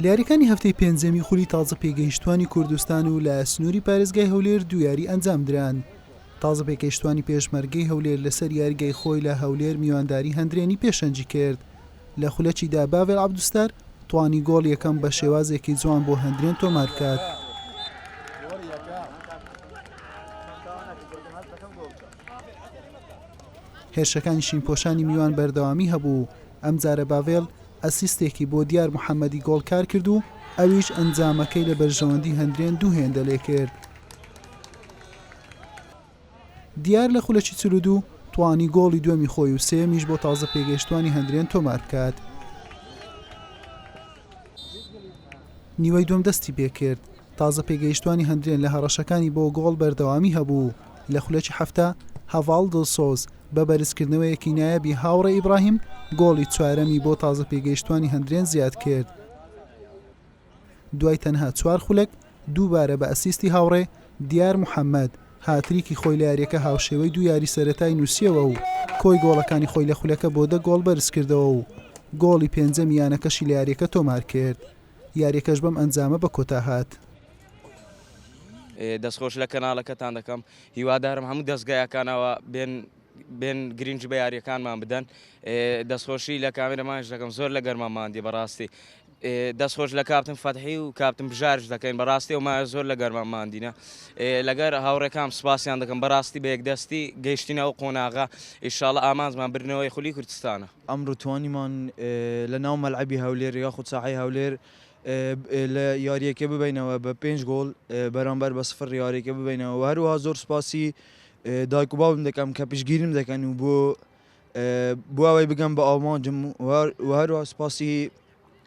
لە یاریەکانی هەفتەی پێنجەمی خولی تازە پێگەیشتوانی کوردستان و لە سنووری پارێزگای هەولێر دوو یاری ئەنجامدران. تازە پێگەیشتوانی پێشمەرگەی هەولێر لەسەر یاریگای خۆی لە هەولێر میوانداری هەندرێنی پێشەنگی کرد. لە خولەکی دا باڤێل عەبدولستار توانی گۆڵ یەکەم بە شێوازێکی جوان بۆ هەندرێن تۆمار بکات. هێرشەکانی شینپۆشانی میوان بەردەوامی هەبوو، ئەمجارە باڤێل ئەسیستێکی بۆ دیار محەمەدی گۆڵکار کرد و ئەویش ئەنجامەکەی لە بەرژەوەندی هەندرێن دوو هێندە لێکرد. دیار لە خولەکی 42 توانی گۆڵی دووەمی خۆی و سێیەمیش بۆ تازە پێگەیشتوانی هەندرێن تۆمار بکات. نیوەی دووەم دەستی پێکرد، تازە پێگەیشتوانی هەندرێن لە هەڕەشەکانی بۆ گۆڵ بەردەوامی هەبوو، لە خولەکی 70 هەڤاڵ دڵسۆز بە بەرزکردنەوەیەکی نایابی هاوڕێ ئیبراهیم گۆڵی چوارەمی بۆ تازە پێگەیشتوانی هەندرێن زیاد کرد. دوای تەنها چوار خولەک دووبارە بە ئەسیستی هاوڕێ دیار محەمەد هاتریکی خۆی لە یارییەکە هاوشێوەی دوو یاری سەرەتای نووسیەوە و کۆی گۆڵەکانی خۆی لە خولەکە بۆ دە گۆڵ بەرزکردەوە و گۆڵی پێنجەمی یانەکەشی لە یارییەکە تۆمارکرد. یارییەکەش بەم ئەنجامە بە کۆتا هات. دەستخۆش لە کەناڵەکەتان دەکەم هیوادارم هەموو دەزگایەکانەوە بێن بێن گرنگی بە یاریەکانمان بدەن دەستخۆشی لە کامێرەمانش دەکەم زۆر لە گەرما ماندی بەڕاستی دەستخۆش لە کاپتن فەتحی و کاپتن بژارش دەکەین بەڕاستی و مایە زۆر لە گەرما ماندینە لەگەر هاوڕێکام سپاسیان دەکەم بەڕاستی بە یەکدەستی گەیشتینە ئەو قۆناغە ئیشاڵە ئامانجمان بردنەوەی خولی کوردستانە. ئەمڕۆ توانیمان لە ناو مەلعەبی هەولێر یاخود ساحەی هەولێر لە یارییەکە ببەینەوە بە پێنج گۆڵ بەرامبەر بە سفر یاریەکە ببەینەوە و هەروەها زۆر سوپاسی دایک و باوکم دەکەم کە پشتگیریم دەکەن و بۆ بۆ ئەوەی بگەم بە ئامانجم و هەروەها سوپاسی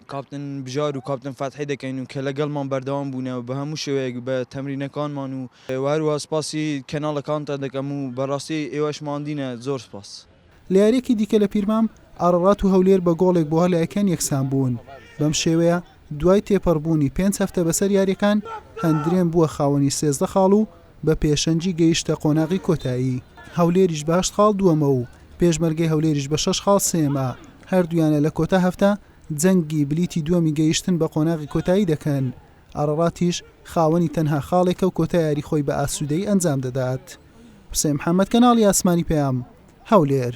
کاپتن بژار و کاپتن فەتحی دەکەین و کە لەگەڵمان بەردەوام بوونە و بە هەموو شێوەیەک بە تەمرینەکانمان و هەروەها سوپاسی کەناڵەکانتان دەکەم و بەڕاستی ئێوەش ماندینە زۆر سوپاس. لە یارییەکی دیکە لە پیرمام، ئاڕاڕات و هەولێر بە گۆڵێک بۆ هەر لایەکیان یەکسانبوون. بەم شێوەیە دوای تێپەڕبوونی پێنج هەفتە بەسەر یارییەکان، هەندرێن بووە خاوەنی 13 خاڵ و بە پێشەنگی گەیشتە قۆناغی کۆتایی. هەولێریش بە هەشت خاڵ دووەمە و پێشمەرگەی هەولێریش بە شەش خاڵ سێیەمە، هەردوویانە لە کۆتا هەفتە جەنگی بلیتی دووەمی گەیشتن بە قۆناغی کۆتایی دەکەن. ئاڕاڕاتیش خاوەنی تەنها خاڵێکە و کۆتا یاری خۆی بە ئاسوودەیی ئەنجام دەدات. حوسێن محەمەد، کەناڵی ئاسمانی پەیام، هەولێر.